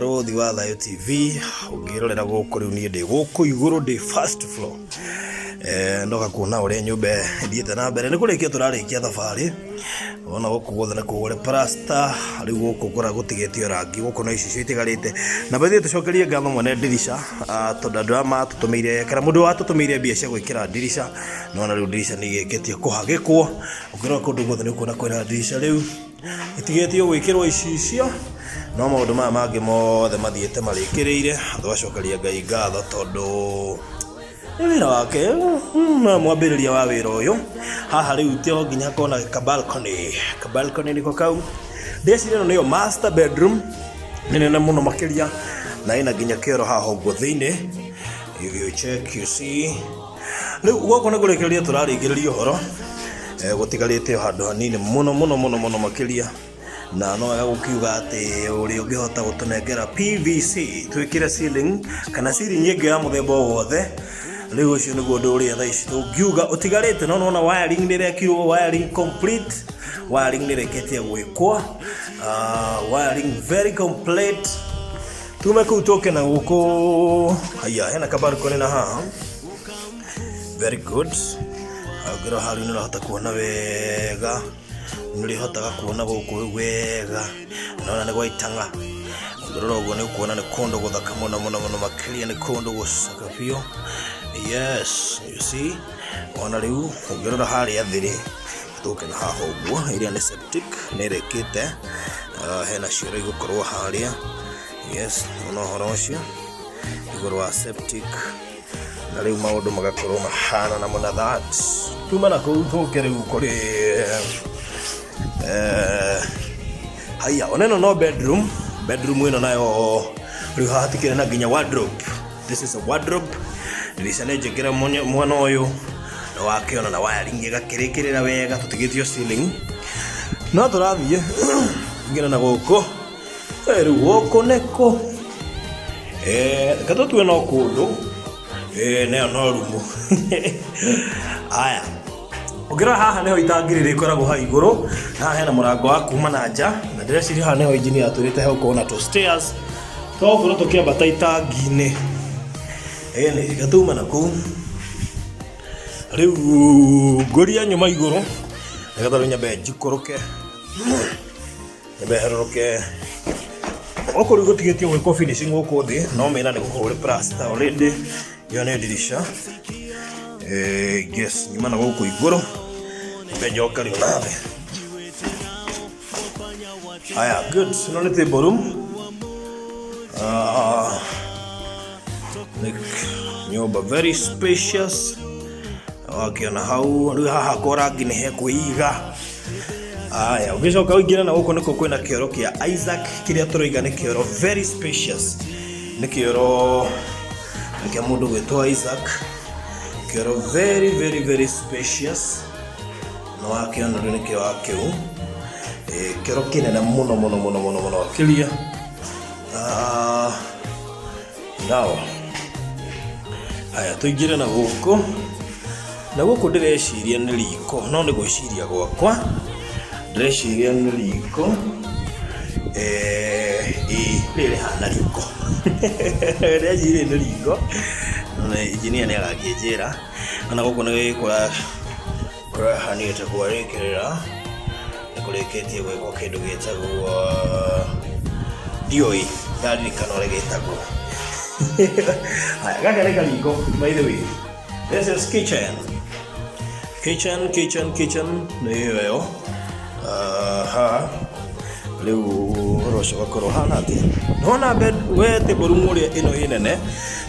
Barũthi wa Thayũ TV. Ũngĩrorera gũkũ rĩu niĩ ndĩ gũkũ igũrũ, ndĩ first floor. Ndoka kuona ũrĩa nyũmba ĩthiĩte na mbere. Nĩ kũrĩkia tũrarĩkia thabarĩ. Wona gũkũ guothe nĩ kũhũre plaster, rĩu gũkũ kũrĩa gũtigĩtio rangi, gũkũ no icicio itigarĩte. Na by the way tũcokerie ngatho mwene ndirica, tondũ andũ aya matũtũmĩire, kana mũndũ watũtũmĩire mbia cia gwĩkĩra ndirica, nĩwona rĩu ndirica nĩ irĩkĩtie kũhagĩkwo. Ũngĩrora kũndũ guothe nĩ ũkuona kwĩna ndirica rĩu. Ĩtigĩtio gwĩkĩrwo icicio, no maũndũ maya mangĩ mothe mathiĩte marĩkĩrĩire, tũgacokeria Ngai ngatho tondũ nĩ wĩra wake, nĩwe mwambĩrĩria wa wĩra ũyũ. Haha rĩu to nginya hakorwo na ka balcony, ka balcony nĩko kau. Ndĩreciria ĩno nĩyo master bedroom, nĩ nene mũno makĩria, na ĩna nginya kĩoro haha ũguo thĩinĩ. If you check you see. Rĩu gũkũ nĩ kũrĩkĩrĩria tũrarĩkĩrĩria ũhoro, gũtigarĩte o handũ hanini mũno mũno mũno mũno makĩria, na no wega gũkiuga atĩ ũrĩa ũngĩhota gũtũnengera PVC twĩkĩre ceiling kana ceiling ĩngĩ ya mũthemba o wothe, rĩu ũcio nĩguo ũndũ ũrĩa thaa ici tũngiuga ũtigarĩte. No nĩwona wiring nĩ ĩrekirwo, wiring complete, wiring nĩ ĩrĩkĩtie gwĩkwo, wiring very complete. Tume kũu tũke na gũkũ, haiya, hena kabarikoni na haha, very good. Ũngĩrora haha rĩu nĩ ũrahota kuona wega, nĩ ũrĩhotaga kuona gũkũ rĩu wega, nĩwona nĩ gwa itang'a. Ũngĩrora ũguo nĩ ũkuona nĩ kũndũ gũthaka mũno mũno mũno makĩria, nĩ kũndũ gũcaka biũ. Yes, you see, wona rĩu ũngĩrora harĩa thĩ rĩ, tũke na haha ũguo, ĩrĩa nĩ septic nĩ ĩrĩkĩte, hena cioro igũkorwo harĩa. Yes, ona ũhoro ũcio igũrũ wa septic, na rĩu maũndũ magakorwo mahana na mũna that. Tuma na kũu tũke rĩu kũrĩ haiya, ona ĩno no bedroom. Bedroom ĩno nayo rĩu haha hatikĩrĩ na nginya wardrobe. This is a wardrobe. Ndirica nĩ njĩkĩre mwena ũyũ, nĩ wakĩona na wiring ĩgakĩrĩkĩrĩra wega, tũtigĩtio ceiling. No tũrathiĩ ngĩra na gũkũ. Rĩu gũkũ nĩkũ? Reke tũtue no kũndũ, nayo no rumu. Aya, ũngĩrora haha nĩho itangi rĩrĩkoragwo hau igũrũ, na haha hena mũrango wa kuma na nja, na ndĩreciria haha nĩho engineer atwĩrĩte hegũkorwo na tũ stairs tũgũkorwo tũkĩambata itangi-inĩ. Ĩni, reke tume na kũu. Rĩu ngũria nyuma igũrũ, nĩgetha rĩu nyambe njikũrũke. Nyambe herũrũke gũkũ. Rĩu gũtigĩtio gwĩkwo finishing gũkũ thĩ, no mĩna nĩ gũkũhũre plaster already. Ĩyo nĩ ndirica. Yes, nyuma na gũkũ igũrũ, nyambe njoke rĩu na thĩ. Aya, good. Ĩno nĩ table room. Nĩ nyũmba very spacious. Wakĩona hau rĩu haha kwa rangi nĩ hekwĩiga. Aya, ũgĩcoka ũingĩre na gũkũ nĩkuo kwĩna kĩoro kĩa Isaac, kĩrĩa tũroiga nĩ kĩoro very spacious. Nĩ kĩoro kĩa mũndũ gwĩtwo Isaac, kĩoro very very very spacious. Nĩ wakĩona rĩu nĩkĩo wakĩu. Kĩoro kĩnene mũno mũno mũno mũno mũno makĩria. Now, aya tũingĩre na gũkũ. Na gũkũ ndĩreciria nĩ riko, no nĩ gwĩciria gwakwa, ndĩreciria nĩ riko, ĩĩ rĩrĩ rĩhana riko, ndĩreciria nĩ riko, no engineer nĩ agakĩnjĩra, ona gũkũ nĩ kũrahanĩte kwarĩkĩrĩra, nĩ kũrĩkĩtie gwĩkwo kĩndũ gĩtagwo, ndiũĩ ndaririkana ũrĩa gĩtagwo. Haya, gaka nĩ kariko by the way. This is kitchen. Kitchen, kitchen, kitchen. Nĩ ĩyo ĩyo. Aha. Rĩu ũhoro ũcio ũgakorwo ũhana atĩa? Nĩwona bed we table room ũrĩa ĩno ĩ nene.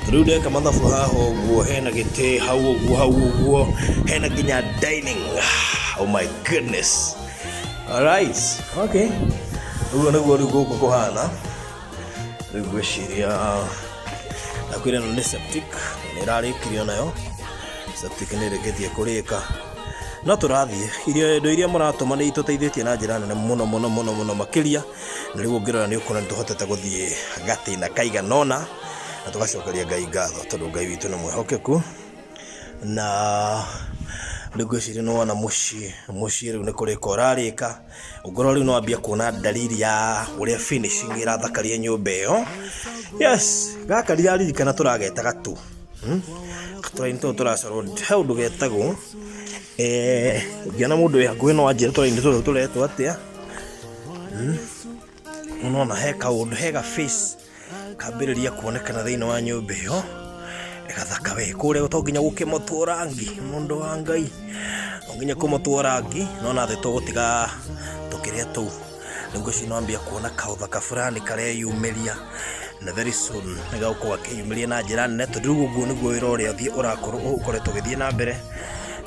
Rĩu ndeka mathabu haha ũguo, hena gĩtĩ hau ũguo, hau ũguo, hena nginya dining. Oh my goodness. Alright. Okay. Ũguo nĩguo rĩu gũkũ kũhana. Rĩu ngwĩciria ndakwĩra ĩno nĩ septic, nĩ ĩrarĩkirio nayo, septic nĩ ĩrĩkĩtie kũrĩka. No tũrathiĩ, irio indo iria mũratũma nĩ itũteithĩtie na njĩra nene mũno mũno mũno mũno makĩria, na rĩu ũngĩrora nĩ ũkuona nĩ tũhotete gũthiĩ gatĩna kaigana ũna, na tũgacokeria Ngai ngatho tondũ Ngai witũ nĩ mwĩhokeku. Na Rĩu ngwĩciria nĩ wona mũciĩ, mũciĩ rĩu nĩ kũrĩka ũrarĩka. Ũngorwo rĩu nĩ wambia kuona dalili ya ũrĩa finishing ĩrathakaria nyũmba ĩyo. Yes, gaka ndiraririkana tũrageta gatũ. Tũraini tũtũ tũracorwo he ũndũ getagwo, ũngĩona mũndũ wĩ hakuhĩ no anjĩre tũraini tũtũ tũretwo atĩa. Nĩwona he kaũndũ, he ga face kambĩrĩria kuonekana thĩinĩ wa nyũmba ĩyo, ĩgathaka we. Kũrĩa to nginya gũkĩmotwo rangi, mũndũ wa Ngai, to nginya kũmotwo rangi, no na thĩ tũgũtiga tũkĩrĩa tũu. Rĩu ngwĩciria nĩwambia kuona kaũthaka fulani kareyumĩria, na very soon nĩ gagũkorwo gakĩyumĩria na njĩra nene, tondũ rĩu ũguo nĩguo wĩra ũrĩa ũrakorwo ũkoretwo ũgĩthiĩ na mbere,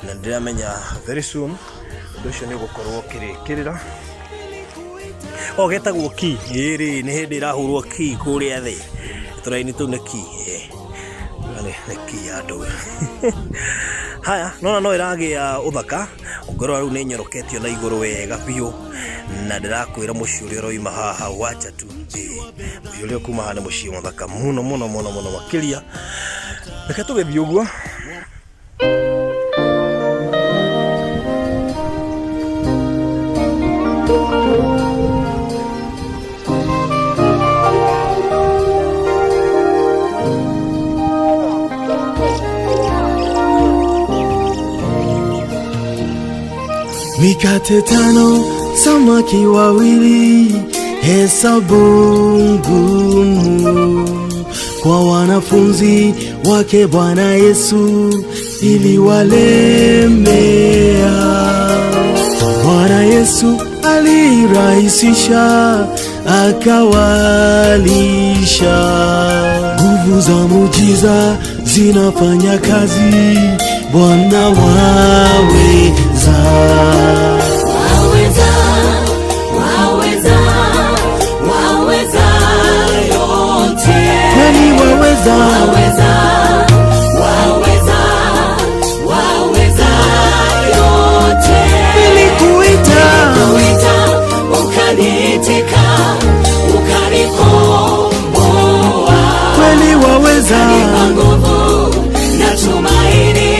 na nĩndĩramenya very soon ũndũ ũcio nĩ ũgũkorwo ũkĩrĩkĩrĩra. O getagwo key, ĩrĩ nĩ hĩndĩ ĩrahũrwo key kũrĩa thĩ, tũraini tũu nĩ key, nĩ key ya ndũĩ. Haya, nona no ĩragĩa ũthaka, ũngĩrora rĩu nĩ ĩnyoroketio na igũrũ wega biũ, na ndĩrakwĩra mũciĩ ũrĩa ũroima haha wacha tu, mũciĩ ũrĩa ũkuma haha nĩ mũciĩ mũthaka mũno mũno mũno mũno makĩria. Reke tũgĩthiĩ ũguo. Mikate tano, samaki wawili, hesabu ngumu kwa wanafunzi wake Bwana Yesu iliwalemea. Bwana Yesu alirahisisha, akawalisha. Nguvu za muujiza zinafanya kazi, Bwana waweza. Waweza, waweza, waweza yote. Kweli waweza, Waweza, waweza, waweza yote. Nilikuita, Nilikuita, ukaniitika, ukanikomboa. Kweli waweza, Ukanipa nguvu na tumaini,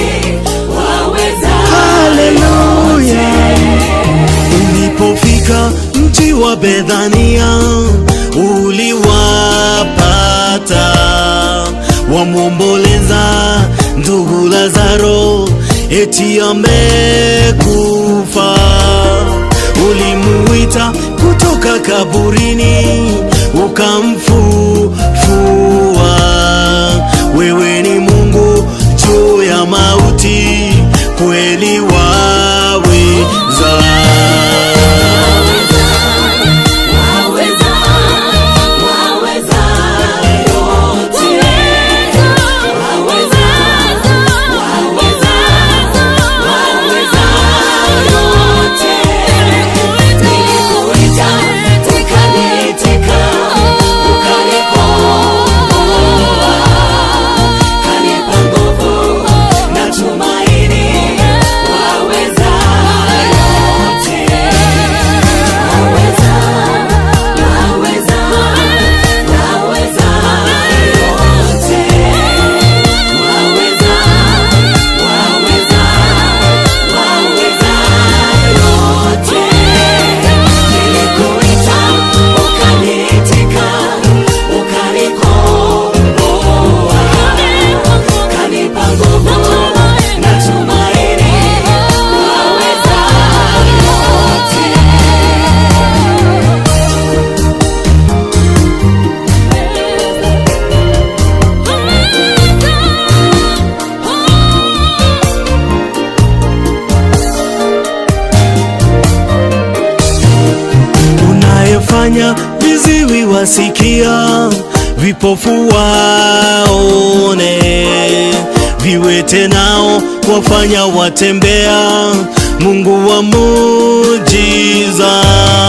waweza. Haleluya. Ulipofika mji wa Bethania, uliwapata wamwomboleza ndugu Lazaro, eti amekufa. Ulimuita kutoka kaburini, ukamfufua. Wewe ni Mungu juu ya mauti, kweli waweza. Waweza, waweza yote. Waweza, waweza, waweza yote. Nilikuita, ukaniitika, ukanikomboa. Kanipa nguvu na tumaini, waweza yote. Waweza, waweza, waweza yote. Waweza, waweza, waweza yote. Nilikuita, ukaniitika, ukanikomboa. Kanipa nguvu na tumaini, waweza yote. Unayefanya viziwi wasikia, vipofu waone, viwete nao wafanya watembea, Mungu wa muujiza.